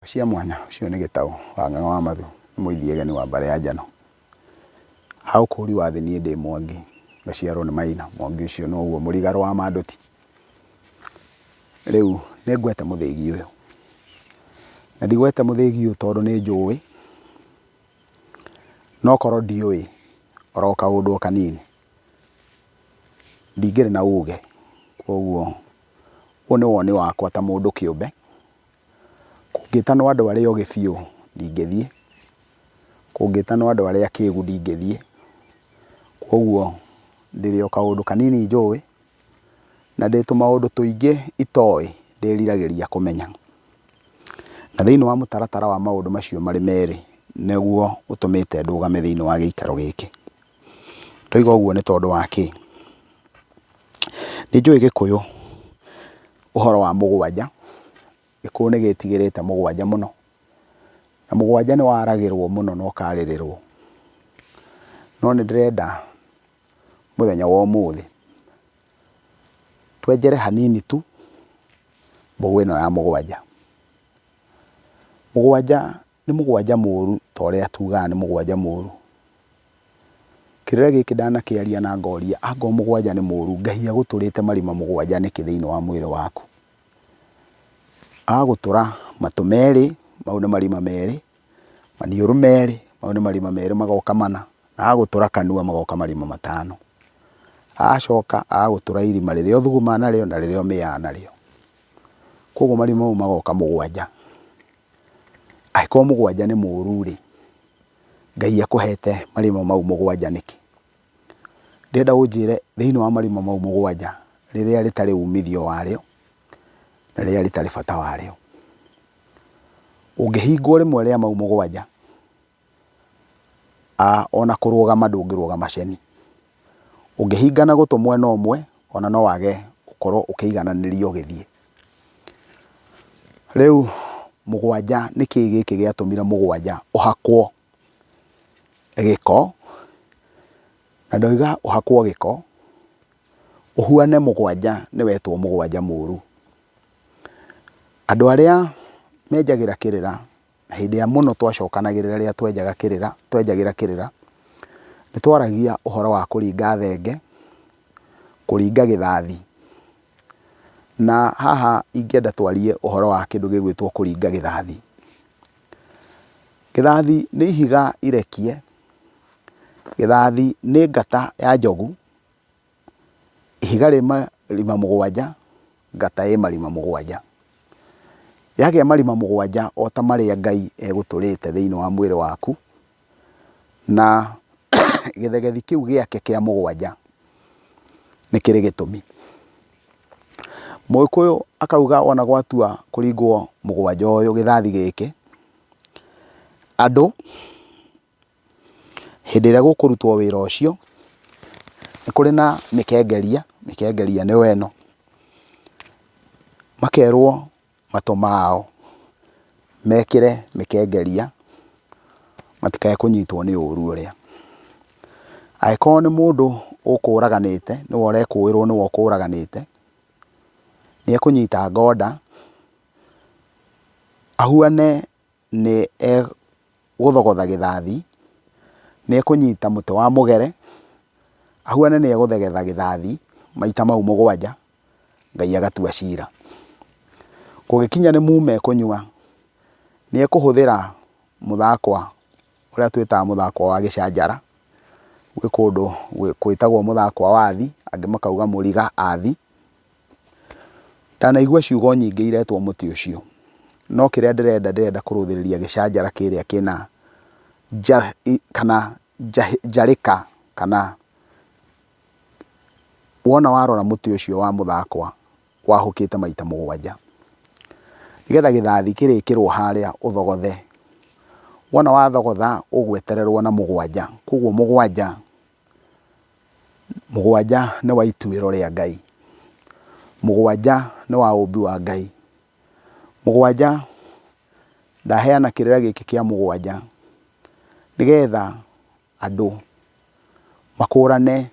Cia mwanya, ũcio nĩ Gĩtaũ wa Ng'ang'a wa Mathu, nĩ mũithiegeni wa mbarĩ ya Njano. Ha ũkũri wa thĩ niĩ ndĩ Mwangi, ngaciarwo nĩ Maina, Mwangi ũcio noguo mũrigarũ wa Manduti. Rĩu nĩ ngwete mũthĩgi ũyũ, na ndigwete mũthĩgi ũyũ tondũ nĩ njũĩ, no korwo ndiũĩ oro kaũndũ o kanini, ndingĩrĩ na uge. Koguo ũyũ nĩ woni wakwa ta mũndũ kĩũmbe. Kũngĩtanwo andũ arĩa ogĩ biũ ndingĩthiĩ, kũngĩtanwo andũ arĩa akĩgu ndingĩthiĩ, koguo ndĩrĩ o kaũndũ kanini njũĩ, na ndĩ tũmaũndũ tũingĩ itoĩ ndĩriragĩria kũmenya. Na thĩiniĩ wa mũtaratara wa maũndũ macio marĩ merĩ, nĩguo ũtũmĩte ndũgame thĩiniĩ wa gĩikaro gĩkĩ. Ndoiga ũguo nĩ tondũ wa kĩ? Nĩ njũĩ gĩkũyũ ũhoro wa mũgwanja, gĩkũyũ nĩ gĩtigĩrĩte mũgwanja mũno, na mũgwanja nĩ waragĩrwo mũno na ũkarĩrĩrwo. No nĩ ndĩrenda mũthenya wa ũmũthĩ twenjere hanini tu mbũgũ ĩno ya mũgwanja. Mũgwanja nĩ mũgwanja mũru ta ũrĩa tugaga nĩ mũgwanja mũru. Kĩrĩra gĩkĩ ndanakĩaria na ngoria angorwo mũgwanja nĩ mũru Ngai agũtũrĩte marima mũgwanja nĩkĩ thĩinĩ wa mwĩrĩ waku? Agagũtũra matũ merĩ, mau nĩ marima merĩ, maniũrũ merĩ, mau nĩ marima merĩ magoka mana, na agagũtũra kanua magoka marima matano. Agacoka agagũtũra irima rĩrĩa ũthugumaga narĩo na rĩrĩa ũmĩaga narĩo. Koguo marima mau magoka mũgwanja. Angĩkorwo mũgwanja nĩ mũru rĩ, Ngai akũhete marima mau mũgwanja nĩkĩ? Ndĩrenda ũnjĩre thĩinĩ wa marima mau mũgwanja, rĩrĩa rĩtarĩ umithio warĩo, na rĩrĩa rĩtarĩ bata warĩo. Ũngĩhingwo rĩmwe rĩa mau mũgwanja, ona kũrũgama ndũngĩrũgama ceni. Ũngĩhingana gũtũ mwena ũmwe, ona no wage gũkorwo ũkĩigananĩria ũgĩthiĩ. Rĩu mũgwanja nĩkĩ gĩkĩ gĩatũmire mũgwanja ũhakwo gĩko, na ndoiga ũhakwo gĩko, ũhuane mũgwanja nĩ wetwo mũgwanja mũru. Andũ arĩa menjagĩra kĩrĩra, na hĩndĩ ĩrĩa mũno twacokanagĩrĩra rĩrĩa twenjaga kĩrĩra, twenjagĩra kĩrĩra, nĩ twaragia ũhoro wa kũringa thenge, kũringa gĩthathi. Na haha ingĩenda twarie ũhoro wa kĩndũ gĩgwĩtwo kũringa gĩthathi. Gĩthathi nĩ ihiga irekie, gĩthathi nĩ ngata ya njogu, ihiga rĩ marima mũgwanja, ngata ĩ marima mũgwanja. Yagĩa marima mũgwanja o ta marĩa Ngai egũtũrĩte thĩiniĩ wa mwĩrĩ waku, na gĩthegethi kĩu gĩake kĩa mũgwanja nĩ kĩrĩ gĩtũmi. Mũgĩkũyũ akauga ona gwatua kũringwo mũgwanja ũyũ gĩthathi gĩkĩ, andũ hĩndĩ ĩrĩa gũkũrutwo wĩra ũcio, nĩ kũrĩ na mĩkengeria, mĩkengeria nĩyo ĩno, makerwo matũ mao mekĩre mĩkengeria matikae kũnyitwo nĩ ũru ũrĩa. Angĩkorwo nĩ mũndũ ũkũraganĩte nĩwe ũrekũĩrwo nĩwe ũkũraganĩte, nĩ ekũnyita ngonda ahuane nĩ egũthogotha gĩthathi, nĩ ekũnyita mũtĩ wa mũgere ahuane nĩ egũthegetha gĩthathi maita mau mũgwanja. Ngai agatua cira. Kũngĩkinya nĩ mume ekũnyua, nĩ ekũhũthĩra mũthakwa ũrĩa twĩtaga mũthakwa wa gĩcanjara, gwĩ kũndũ gwĩtagwo mũthakwa wa athi, angĩ makauga mũriga athi. Ndanaigua ciugo nyingĩ iretwo mũtĩ ũcio, no kĩrĩa ndĩrenda, ndĩrenda kũrũthĩrĩria gĩcanjara kĩrĩa kĩna kana njarĩka kana Wona warora mũtĩ ũcio wa mũthakwa wahũkĩte maita mũgwanja, nĩgetha gĩthathi kĩrĩkĩrwo harĩa ũthogothe. Wona wathogotha ũgwetererwo na mũgwanja, koguo mũgwanja, mũgwanja nĩ wa ituĩro rĩa Ngai, mũgwanja nĩ wa ũmbi wa Ngai, mũgwanja, ndaheana kĩrĩra gĩkĩ kĩa mũgwanja nĩgetha andũ makũrane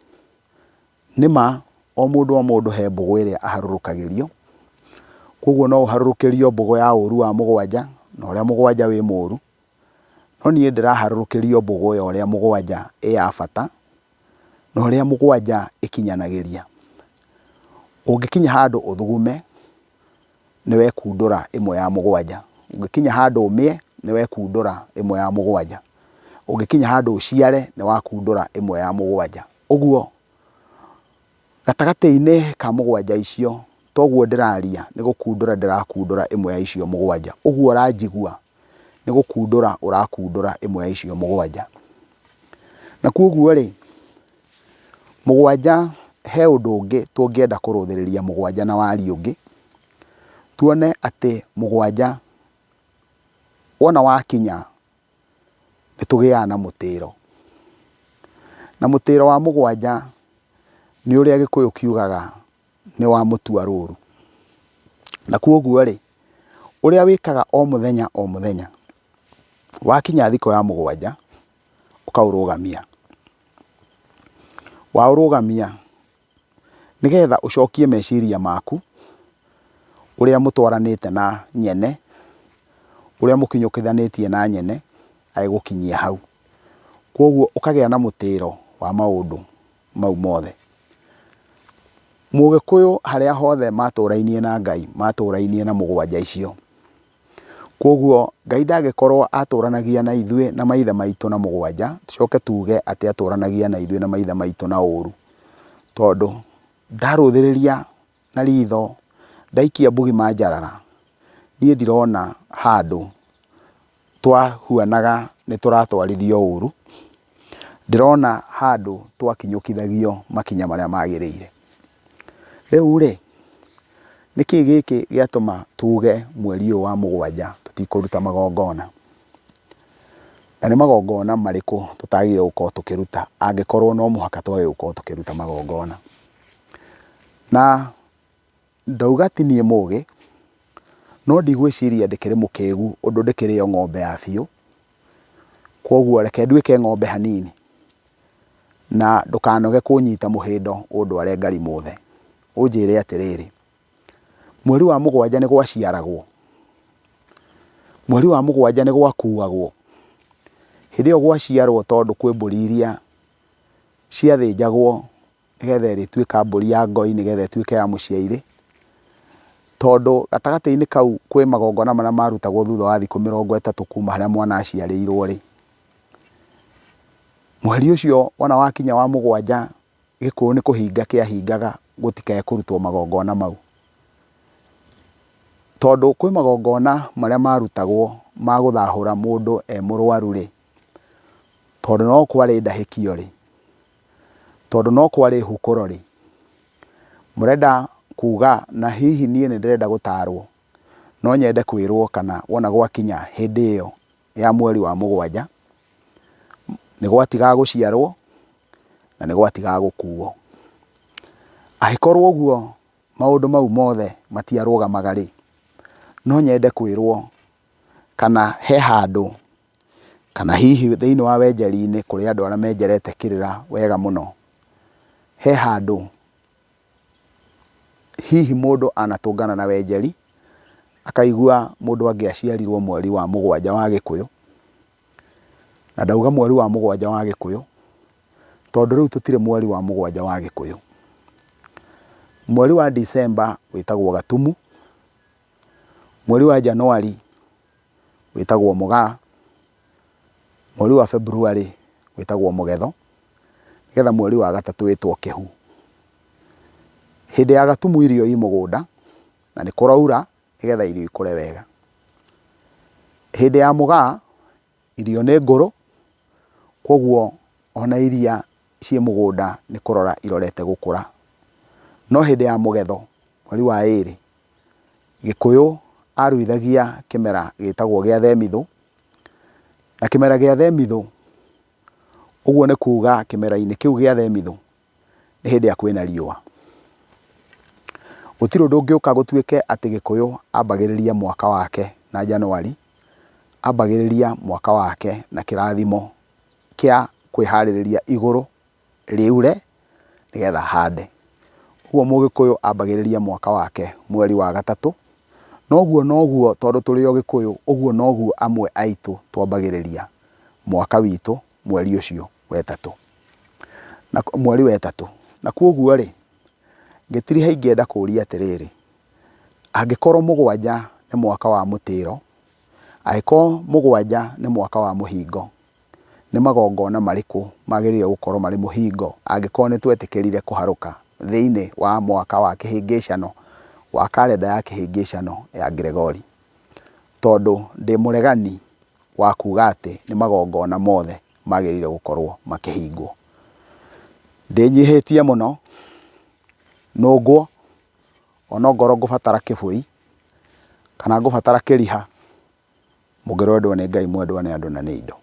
nĩma o mũndũ o mũndũ he mbũgũ ĩrĩa aharũrũkagĩrio, koguo no ũharũrũkĩrio mbũgũ ya ũru wa mũgwanja, na ũrĩa mũgwanja wĩ mũru, no niĩ ndĩraharũrũkĩrio mbũgũ ya ũrĩa mũgwanja ĩ ya bata, na ũrĩa mũgwanja ĩkinyanagĩria. Ũngĩkinya handũ ũthugume, nĩ wekundũra ĩmwe ya mũgwanja. Ũngĩkinya handũ ũmĩe, nĩ wekundũra ĩmwe ya mũgwanja. Ũngĩkinya handũ ũciare, nĩ wakundũra ĩmwe ya mũgwanja. Ũguo gatagatĩ-inĩ ka mũgwanja icio, toguo ndĩraria, nĩ gũkundũra ndĩrakundũra ĩmwe ya icio mũgwanja. Ũguo ũranjigua, nĩ gũkundũra ũrakundũra ĩmwe ya icio mũgwanja. Na kwoguo rĩ, mũgwanja he ũndũ ũngĩ tũngĩenda kũrũthĩrĩria mũgwanja na wariĩ ũngĩ, tuone atĩ mũgwanja wona wakinya nĩ tũgĩaga na mũtĩro. Na mũtĩro wa mũgwanja nĩ ũrĩa Gĩkũyũ kiugaga nĩ wa mũtua rũru. Na kwoguo rĩ, ũrĩa wĩkaga o mũthenya o mũthenya, wakinya thikũ ya mũgwanja, ũkaũrũgamia. Waũrũgamia, nĩgetha ũcokie meciria maku, ũrĩa mũtwaranĩte na nyene, ũrĩa mũkinyũkithanĩtie na nyene, agĩgũkinyia hau. Kwoguo ũkagĩa na mũtĩro wa maũndũ mau mothe. Mũgĩkũyũ harĩa hothe matũrainie na Ngai, matũrainie na mũgwanja icio. Kwoguo Ngai ndangĩkorwo atũranagia na ithuĩ na maithe maitũ na mũgwanja, tũcoke tuge atĩ atũranagia na ithuĩ na maithe maitũ na ũru. Tondũ ndarũthĩrĩria na ritho, ndaikia mbugi manjarara, niĩ ndirona handũ twahuanaga nĩ tũratwarithio ũru, ndĩrona handũ twakinyũkithagio makinya marĩa magĩrĩire. Rĩu rĩ, nĩkĩ gĩkĩ gĩatũma tuge mweri ũyũ wa mũgwanja tũtikũruta magongona? Na nĩ magongona marĩkũ tũtagĩrĩire gũkorwo tũkĩruta angĩkorwo no mũhaka twage gũkorwo tũkĩruta magongona? Na ndauga ti niĩ mũgĩ, no ndigwĩciria ndĩkĩrĩ mũkĩgu ũndũ ndĩkĩrĩ o ng'ombe ya biũ, kwoguo reke nduĩke ng'ombe hanini, na ndũkanoge kũnyita mũhĩndo ũndware ngarimũthe, ũnjĩre atĩrĩrĩ, mweri wa mũgwanja nĩ gwaciaragwo? Mweri wa mũgwanja nĩ gwakuagwo? Hĩndĩ ĩyo gwaciarwo tondũ kwĩ mbũri iria ciathĩnjagwo nĩgetha ĩrĩtuĩka mbũri ya ngoi, nĩgetha ĩtuĩke ya mũciairĩ. Tondũ gatagatĩ-inĩ kau kwĩ magongona marĩa marutagwo thutha wa thikũ 30 kuma harĩa mwana aciarĩirwo rĩ, mweri ũcio wona wakinya wa mũgwanja, gĩkũyũ nĩ kũhinga kĩahingaga gũtikae kũrutwo magongona mau. Tondũ kwĩ magongona marĩa marutagwo ma gũthahũra mũndũ e mũrwaru rĩ, tondũ no kwarĩ ndahĩkio rĩ, tondũ no kwarĩ hukũro rĩ, mũrenda kuga na hihi niĩ nĩ ndĩrenda gũtarwo, no nyende kwĩrwo kana wona gwakinya hĩndĩ ĩyo ya mweri wa mũgwanja, nĩ gwatigaga gũciarwo na nĩ gwatigaga gũkuo. Angĩkorwo ũguo maũndũ mau mothe matiarũgamaga rĩ, no nyende kwĩrwo kana he handũ kana hihi thĩinĩ wa wenjeri-inĩ kũrĩ andũ arĩa menjerete kĩrĩra wega mũno, he handũ hihi mũndũ anatũngana na wenjeri, akaigua mũndũ angĩaciarirwo mweri wa mũgwanja wa gĩkũyũ, na ndauga mweri wa mũgwanja wa gĩkũyũ, tondũ rĩu tũtirĩ mweri wa mũgwanja wa gĩkũyũ. Mweri wa December wĩtagwo gatumu, mweri wa January wĩtagwo mũgaa, mweri wa February wĩtagwo mũgetho, nĩgetha mweri wa gatatũ wĩtwo kĩhu. Hĩndĩ ya gatumu irio i mũgũnda, na nĩ kũraura nĩgetha irio ikũre wega. Hĩndĩ ya mũgaa irio nĩ ngũrũ, koguo ona iria ciĩ mũgũnda nĩ kũrora irorete gũkũra. No hĩndĩ ya mũgetho, mweri wa ĩrĩ, Gĩkũyũ aruithagia kĩmera gĩtagwo gĩa themithũ, na kĩmera gĩa themithũ, ũguo nĩ kuga kĩmera-inĩ kĩu gĩa themithũ, nĩ hĩndĩ ĩrĩa kwĩna riũa. Gũtirĩ ũndũ ũngĩũka gũtuĩke atĩ Gĩkũyũ ambagĩrĩria mwaka wake na January, ambagĩrĩria mwaka wake na kĩrathimo kĩa kwĩharĩrĩria igũrũ rĩure nĩgetha ahande. Ũguo Mũgĩkũyũ ambagĩrĩria mwaka wake mweri wa gatatũ, Na ũguo noguo tondũ tũrĩ o Gĩkũyũ, ũguo noguo amwe aitũ twambagĩrĩria mwaka witũ mweri ũcio wa ĩtatũ. Na mweri wa ĩtatũ. Na kwoguo rĩ, ngĩtiriha ingĩenda kũria atĩrĩrĩ, angĩkorwo mũgwanja nĩ mwaka wa mũtĩro, angĩkorwo mũgwanja nĩ mwaka wa mũhingo, Nĩ magongona marĩkũ magĩrĩire gũkorwo marĩ mũhingo angĩkorwo nĩ twetĩkĩrire kũharũka thĩinĩ wa mwaka wa kĩhĩngĩcano wa karenda ya kĩhĩngĩcano ya Gregori? Tondũ ndĩ mũregani wa kuga atĩ nĩ magongona mothe magĩrĩire gũkorwo makĩhingwo. Ndĩnyihĩtie mũno, nũngwo, ona ongorwo ngũbatara kĩbũi kana ngũbatara kĩriha. Mũngĩrwendwo nĩ Ngai mwendwo nĩ andũ na nĩ indo.